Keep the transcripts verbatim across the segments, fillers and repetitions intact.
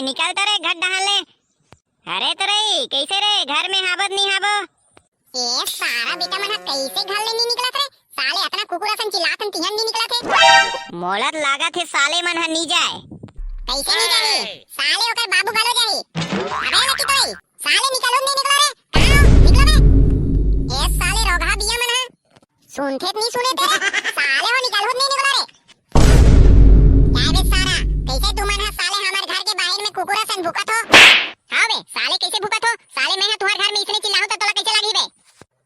निकल तो रे घर डहर ले। अरे तो रे, कैसे रे, घर में हाबो त नी हाबो? ए सारा बेटा मन ह कैसे घर ले नी निकलत रे? साले अतना कुकुर असन चिल्लात हन तिहन नी निकलत हे। मोला त लागत हे साले मन ह नी जाए। कैसे नी जाही? साले ओकर बाबू घलो जाही। अबे लकी तोई, साले निकलो नी निकलो रे। कहाँ हो? निकलो बे। ए साले रोगहा बिया मन ह। सुनथे त नी सुने तेरे, साले हो निकलहू त नी निकलो रे। काय बे सारा, कैसे तुमन ह साले हमर घर के बाहिर में कुकुर असन भूकत हो? हाँ बे, साले कैसे भूकत हो? साले मैं ह तुहर घर में इसने चिल्लाहूं त तोला कैसे लागही बे?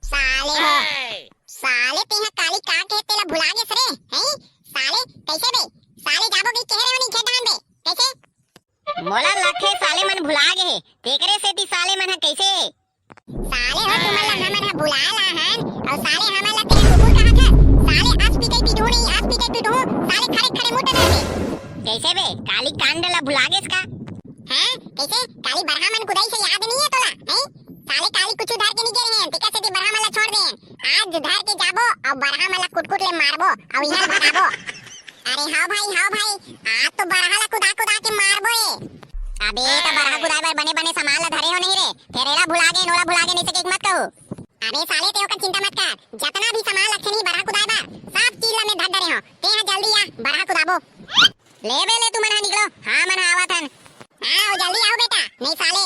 साले हो, साले तेहा काली का कहे तेला भुला गेस रे, हैं? साले कैसे बे? साले जाबो कही कहे रहे हो नी खेत धान बे, कैसे? मोला लगथे साले मन भुला गे हे, तेकरे सेती साले मन ह कइसे? साले हो, तुमन ला हमन ह भुलाए ला हन, अउ साले हमन ला तें कुकुर कहत हस। साले अस पीटे पीटहूं नहीं, अस पीटे पीटहूं, साले खड़े खड़े मुंह डर दे। कइसे बे, काली कांड ला भुला गेस का? हैं? कइसे? काली बरहा मन कुदाई से याद नहीं है तोला, हैं? साले काली कुछु धर के नहीं गे रहे हैं, तेकर सेती बरहा मन ला छोड़ दे हैं। आज धर के जाबो अउ बरहा मन ला कुटकुट ले मारबो अउ इहां भगाबो। अरे हाव भाई, हाव भाई, आज तो बरहा ला कुदा कुदा के मारबो ए। अबे त बरहा कुदाए बर बने बने सामान ला धरे हो नहीं रे, फेर एला भुला गे, नोला भुला गे, नहीं सके मत कहू। अबे साले ते ओकर चिंता मत कर, जतना भी सामान लगथे नहीं बरहा कुदाए बर, सब चीज ला मैं धर डरे हो। ते हा जल्दी आ, बरहा कुदाबो। ले बे ले, तुमन हा निकलो, हाँ मन हा आवत हन। हाँ, जल्दी आओ बेटा, नहीं साले।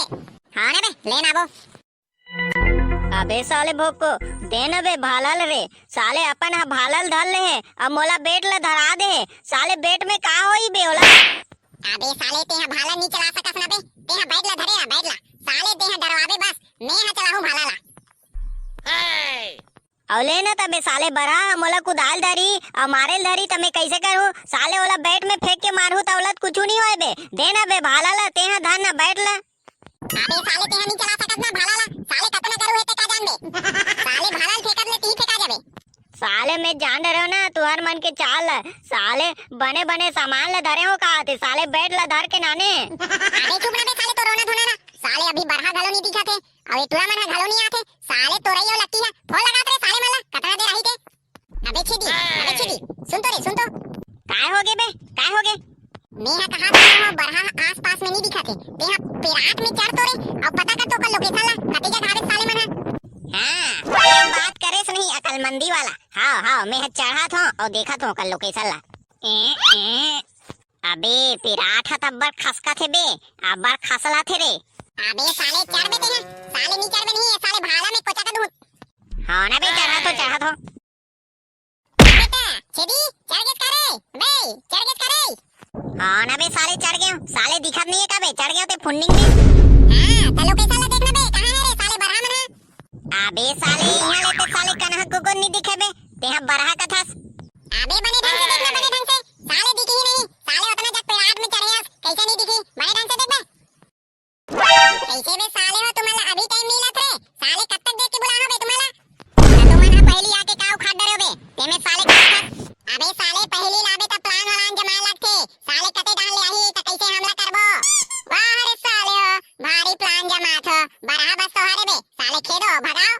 हाँ ना बे, लेन आबो। अबे साले भोको, दे न बे भाला ल रे। साले अपन ह भाला ल धर ले हे, अब मोला बेट ल धरा दे हे। साले बेट में का होई बे ओला? अबे साले तेहा भाला नी चला सकस ना बे, तेहा बैट ल धरे ना, बैट ल। साले तेहा डरवाबे बस, मैं ह चलाहूं भाला ल। अउ ले न तबे साले बरहा ह मोला कुदाल धरी अउ मारे ल धरी त मैं कइसे करहूं? साले ओला बेट में फेंक के मारहूं त ओला त कुछु नी होय बे। दे न बे भाला ल, तेहा धर न बैट ल। अबे साले, तेहा नी चला सकत ना भाला ला। साले कतना गरू हे ते का जानबे? साले भाला ल फेंकत ले तीर फेंका जाबे। साले मैं जान डरेंव ना तुहर मन के चाल ला। साले बने बने सामान ला धरे हो का ते साले बेट ला धर के नाने। अबे चुप ना बे साले, तो रोना धोना ना। साले अभी बरहा घलो नी दिखत हे, अउ ए टुरा मन ह घलो नी आथे। साले तोरई अउ लक्की ह फोन लगात रे साले मन ला, कतना देर आही ते। अबे छेदी, अबे छेदी, सुन तो रे, सुन तो। काय होगे बे? काय होगे? मैं ह कहा था ना, वो बरहा आस पास में नहीं दिखा थे। ते ह पेराट में चढ़ तो रे, अउ पता कर तो ओकर लोकेशन ला, कते जगह हावे साले मन ह। हाँ, ये बात करे से नहीं अकलमंदी वाला। हाँ, हाँ, मैं ह चढ़ा था अउ देखा था ओकर लोकेशन ला। ए, ए, अबे पेराट ह त अब्बड़ खसका थे बे, अब्बड़ खसला थे रे। अबे साले चढ़ बे ते ह, साले नहीं चढ़ बे नहीं, साले भाला में कोचा का दूं। हाँ ना बे, चढ़ा तो, चढ़ा तो। बेटा, छेदी, चढ़ गेस का रे? बे, चढ़ गेस का रे? हाँ ना बे, साले चढ़ गेंव। साले दिखत नहीं है का बे? चढ़ गेंव ते फुन्निंग में। हाँ, त लोकेशन ला देखना बे, कहाँ है रे साले बरहा मन ह? अबे साले, इहाँ ले ते साले कनहा कुकुर नहीं दिखे बे। तेहा बरहा कथस। अबे बने ढंग से देखना, बने ढंग से। साले दिखी ही नहीं। साले उतना जग पेड़ाट में चढ़े हस, कैसे नहीं दिखी? बने ढंग से देख बे। कइसे बे साले हो, तुमन ला अभी टाइम मिलत रे? साले कब तक देख के बुलाहूं बे तुमन ला? त तुमन ह पहिली आके का उखाड़ डरे हो बे? तेमे साले का उखाड़। अबे साले पहिली लाबे त प्लान व्लान जमाए लगथे। साले कते डाल ले आही त कइसे हमला करबो? वाह रे साले हो, भारी प्लान जमात हो। बरहा बस तोहरे बे, साले खेदो भगाओ।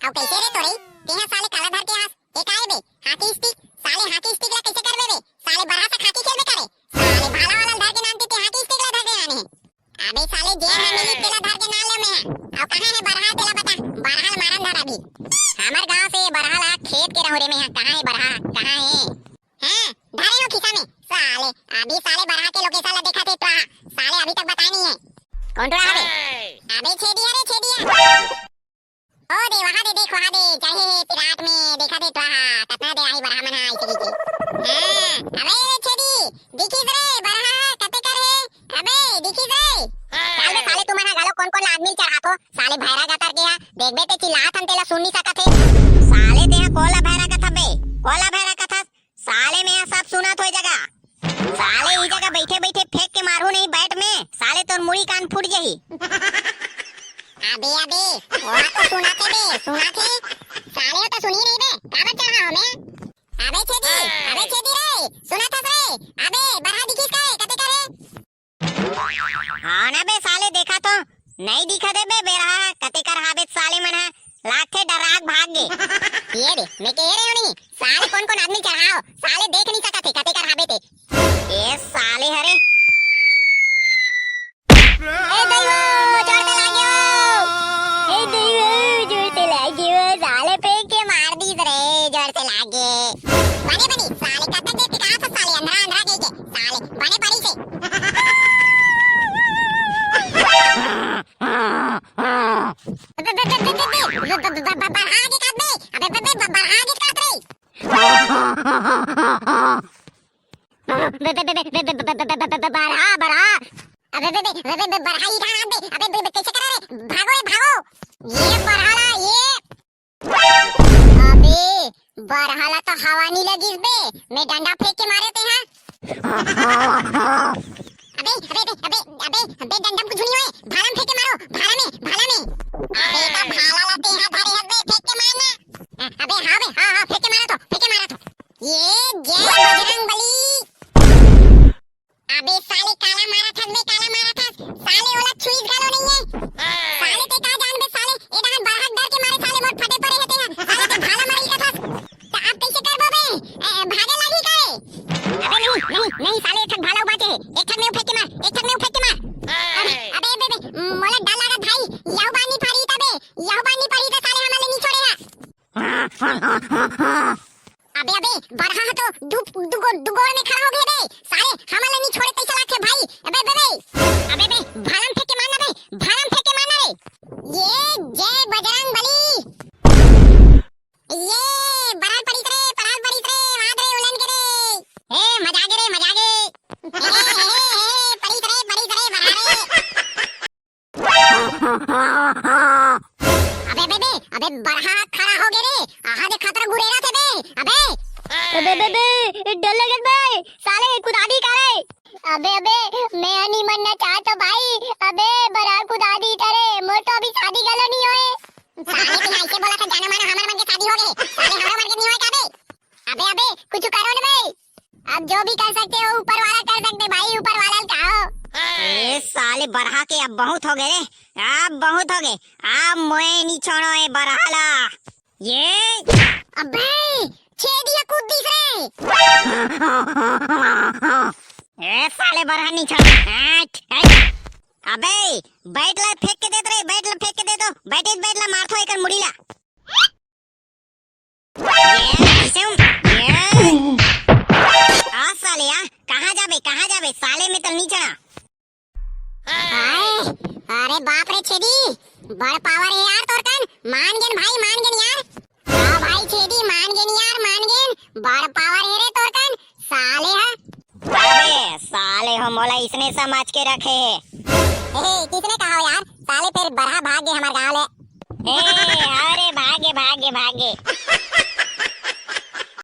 अउ कइसे रे तोरई? तेहा साले काला धर के हस? ए काय बे? Hockey stick? साले हाकी स्टिक ला कइसे करबे बे? साले बरहा से हाकी खेलबे करे? साले भाला वाला धर के नान ते हाकी स्टिक ला धर के नाने। अबे साले, जेन ह मिली तेला धर के ना ले में। अउ कहाँ हे बरहा, तेला बता। बरहा ल मारन धर अभी। हमर गांव से बरहा ला खेद के रहूं रे में। कहाँ हे बरहा? कहाँ हे? हाँ, धरे हो खिसा में। साले, अभी साले बरहा के लोकेशन ला देखा थे तो। साले अभी तक बताए नहीं है। कौन टुरा हवे? अबे छेदी, अरे छेदी। ओ दे, वहाँ दे, देख, वहाँ दे, चढ़े हे पिराट में, देखा दे, त्वाहा, कतना दे आही बरहा मन हा, ऐसे नीचे। हाँ, अबे छेदी, दिखिस रे, बरहा, कते कर हे, अबे, दिखिस रे। चल बे साले, तुमन हा घलो कोन कोन आदमी चढ़ाथो, साले भैरा गतर के हा, देखबे ते चिल्लात हन तेला सुन नहीं सकत हे। साले तेहा कोला भैरा कथा बे, कोला भैरा कथा, साले में सब सुनत होय जगह। साले ई जगह बैठे बैठे फेंक के मारू नहीं बैट में, साले तोर मुड़ी कान फूट जाही। अबे, अबे, ओहा तो सुनत हे बे, सुनत हे। साले हो तो सुनी नहीं बे, काबर चढ़ा हो में? अबे छेदी, अबे छेदी रे, सुनत हस रे? अबे, बरहा दिखिस का रे, कते का रे? हाँ ना बे साले, देखा तो नहीं दिखा दे बे बेरहा, कते कर हाबे साले मन हा। लागथे डराक भाग गे। ये दे, मैं कह रहे हो नहीं, साले कौन कौन आदमी चढ़ाओ, साले देख नहीं सकत हे, कते कर हाबे ते। ए साले हरे। बरहा, बरहा। अबे, बे, बे, बे, बरहा, ये कहाँ बे? अबे, बे, बे, कैसे करा रे? भागो रे, भागो। ये बरहा ला, ये। अबे, बरहा ला तो हवा नहीं लगिस बे। मैं डंडा फेंक के मारे ते, हाँ। अबे, अबे, अबे, अबे, अबे, अबे, डंडा में कुछ नहीं होए। भाला में फेंक के मारो, भाला में, भाला में। अबे, तो भाला ला ते हाँ धरे हस बे, फेंक के मारना। अबे, हाँ बे, हाँ, हाँ, फेंक के मारा तो, फेंक के मारा तो। ये जय बजरंग बली। अबे साले, काला मारा थस बे, काला मारा थस। साले ओला छुईस घलो नहीं है। साले ते का जान बे साले, ए डहन बरहा के डर के मारे साले मोर फटे परे हे ते हा। साले ते भाला मारे का थस। त अब कैसे करबो बे? ए, भागे लागी का रे? अबे नहीं, नहीं, नहीं साले, एक ठक भाला बाचे हे। एक ठक में फेंक के मार, एक ठक में फेंक के मार। अबे, अबे, बे, बे, मोला डर लागत भाई, यहू बानी परी तबे, यहू बानी परी त साले हमन ले नहीं छोड़े हा। अबे, अबे, बरहा ह तो दु, दुगो, दुगोड़ में खड़ा हो गए बे। साले, हमन ला नहीं छोड़े तैसा लागथे भाई। अबे, अबे, अबे। अबे, अबे, भाला में फेंक के मारना बे। भाला में फेंक के मारना रे। ये जय बजरंग बली। ये बरहा पड़िस रे, बरहा पड़िस रे, वाद रे, उलन के रे। ए, मजा गे रे, मजा गे। ए, ए, ए, पड़िस रे, पड़िस रे, बरहा रे। अबे, अबे, अबे, अबे, बरहा खड़ा हो गे रे। आहा, देखा तोरा गुरेरा थे बे। अबे। अबे, अबे, अबे, डर लगत बे। साले कुदादी का रे। अबे, अबे, मैं नहीं मरना चाहता भाई। अबे, बरहा कुदादी का रे। मोर तो अभी शादी गलो नहीं होए। साले, तू ऐसे बोला था, जाना माना हमर मन के शादी हो गए। साले, हमर मन के नहीं होए का बे? अबे, अबे, कुछ करो ना बे। अब जो भी कर सकते हो, ऊपर वाला कर सकते भाई, ऊपर वाला का हो। ए साले बरहा के अब बहुत हो गए रे, अब बहुत हो गए, अब मोए नहीं छोड़ो ए बरहा ला। ये अबे छेदिया कूद दिस रे। ए साले बरहा नहीं छोड़। हट, हट। अबे बैट ला फेंक के देत रे, बैट ला फेंक के दे दो, बैठे बैट ला मारथो एकर मुड़ी ला। ये, ये। आ साले, आ, कहाँ जाबे, कहाँ जाबे? साले में तो नहीं चढ़ा। हाय, अरे बाप रे छेदी, बड़ पावर है यार तोर कन। मान गेन भाई, मान गेन यार। हाँ भाई छेदी, मान गेन यार, मान गेन। बड़ पावर है रे तोर कन, साले हा। अबे साले हो, मोला इसने समझ के रखे हे। ए, किसने कहा हो यार? साले फिर बरहा भाग गए हमारे गाँव ले। ए, अरे भागे, भागे, भागे।